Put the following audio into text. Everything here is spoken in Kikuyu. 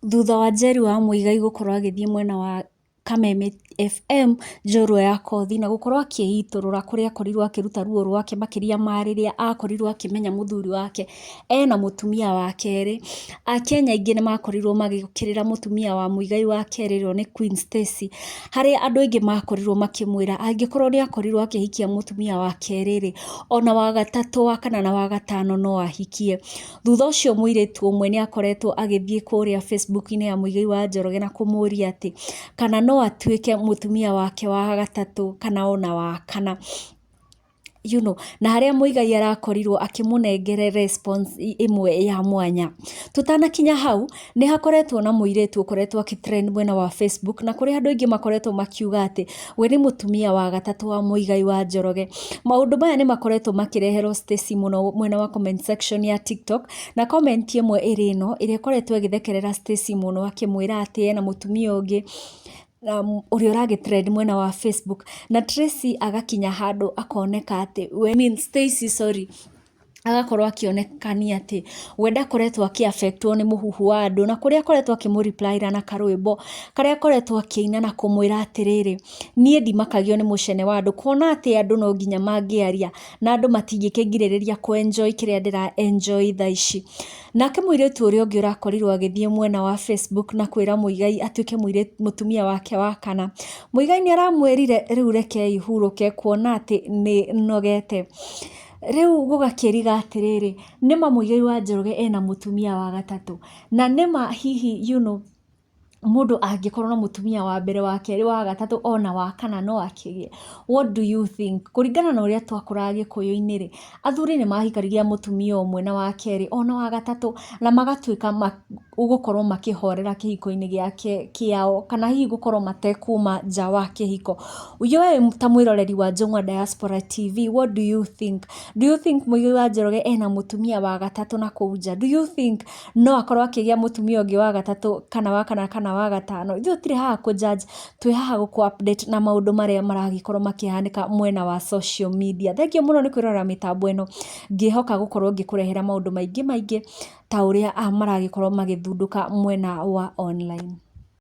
Thutha wa Njeri wa Muigai gũkorwo agĩthiĩ mwena wa Kameme FM njorua ya Kothi na gũkorwo akĩitũrũra kũrĩa akorirwo akĩruta ruo rwake makĩria ma rĩrĩa akorirwo akĩmenya mũthuri wake ena mũtumia wa kerĩ. Akenya aingĩ nĩ makorirwo magĩũkĩrĩra mũtumia wa Muigai wa kerĩ ũrĩa nĩ Queen Stacy, harĩa andũ aingĩ makorirwo makĩmwĩra angĩkorwo nĩ akorirwo akĩhikia mũtumia wa kerĩ rĩ, ona wa gatatũ, wa kana na wa gatano no ahikie. Thutha ũcio mũirĩtu ũmwe nĩ akoretwo agĩthiĩ kũrĩa Facebook-inĩ ya Muigai wa Njoroge na kũmũria atĩ kana no atuĩke mũtumia wake wa gatatũ kana ona wa kana. Na harĩa Muigai arakorirwo akĩmũnengere response ĩmwe ya mwanya. Tũtanakinya hau, nĩ hakoretwo na mũirĩtu ũkoretwo akĩ trend mwena wa Facebook na kũrĩa andũ aingĩ makoretwo makiuga atĩ we nĩ mũtumia wa gatatũ wa Muigai wa Njoroge. Maũndũ maya nĩ makoretwo makĩreherwo Stacy mũno mwena wa comment section ya TikTok, na comment ĩmwe ĩrĩ ĩno ĩrĩa ĩkoretwo ĩgĩthekerera Stacy mũno akĩmwĩra atĩ ena mũtumia ũngĩ ũrĩa ũragĩ trend mwena wa Facebook, na Tracy agakinya handũ akoneka atĩ we, I mean Stacy sorry, agakorwo akĩonekania atĩ we ndakoretwo akĩ affect wo nĩ mũhuhu wa andũ, na kũrĩa akoretwo akĩmũ reply ra na karwĩmbo karĩa akoretwo akĩina na kũmwĩra atĩrĩrĩ, niĩ ndimakagio nĩ mũcene wa andũ, kuona atĩ andũ no nginya mangĩaria na andũ matingĩkĩngirĩrĩria kũ enjoy kĩrĩa ndĩra enjoy thaa ici. Nake mũirĩtu ũrĩa ũngĩ ũrakorirwo agĩthiĩ mwena wa Facebook na kwĩra Muigai atuĩke mũtumia wake wa kana, Muigai nĩ aramwĩrire rĩu rekei hurũke kuona atĩ nĩ nogete. Rĩu gũgakĩriga atĩrĩrĩ, nĩma Muigai wa Njoroge ena mũtumia wa gatatũ? Na nĩma hihi mũndũ angĩkorwo na mũtumia wa mbere, wa kerĩ, wa gatatũ ona wa kana no akĩgĩe? What do you think? Kũringana na ũrĩa twakũraga gĩkũyũ-inĩ rĩ, athuri nĩ mahikanagia mũtumia ũmwe na wa kerĩ ona wa gatatũ na magatuĩka gũkorwo makĩhorera kĩhiko-inĩ gĩake kĩao kana hihi gũkorwo matekuma nja wa kĩhiko. We ta mwĩroreri wa Njũng'wa Diaspora TV, what do you think? Do you think Muigai wa Njoroge ena mũtumia wa gatatũ na kũu nja? Do you think no akorwo akĩgĩa mũtumia ũngĩ wa gatatũ kana wa kana kana wa gatano? Ithuĩ tũtirĩ haha kũ judge, twĩ haha gũkũ update na maũndũ marĩa maragĩkorwo makĩhanĩka mwena wa social media. Thengiũ mũno nĩ kwĩrorera mĩtambo ĩno, ngĩhoka gũkorwo ngĩkũrehera maũndũ maingĩ maingĩ ta ũrĩa maragĩkorwo magĩthundũka mwena wa online.